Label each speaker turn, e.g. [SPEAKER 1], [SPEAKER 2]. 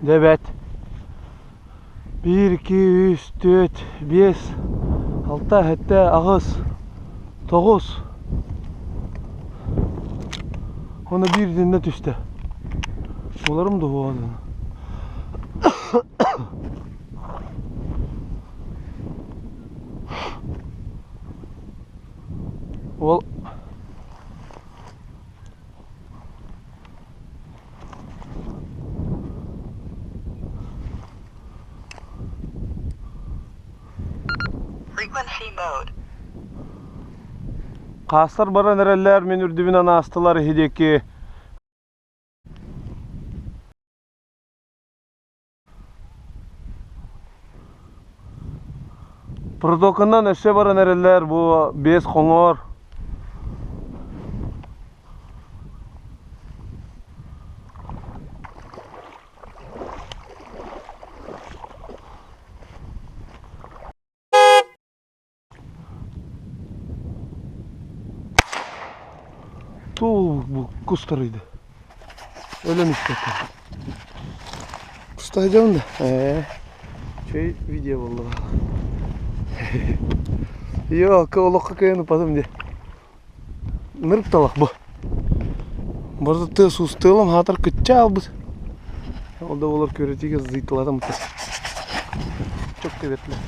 [SPEAKER 1] Дьэ бэт. Биир, икки, үс, түөрт, биэс, алта, сэттэ, аҕыс, тоҕус. Уонна биир итиннэ түстэ. Буларым да буолан. Ол Хаастар баран эрэллэр, мин үрдүбүнэн аастылар иһи диэки. Протокынан өссө баран эрэллэр бу биэс хоҥор. Туу кустарыйды. Өлөн испэттэр. Кустайдым да. Ээ. Чэй видео болла. Йоо, олоххо кыайан упатым дии. Нырып талах бу. Барыта тыа суус тыалым хаатар кычча албыт. Ол да болар көрөтиге зыйтылатым. Чөк кебетлер.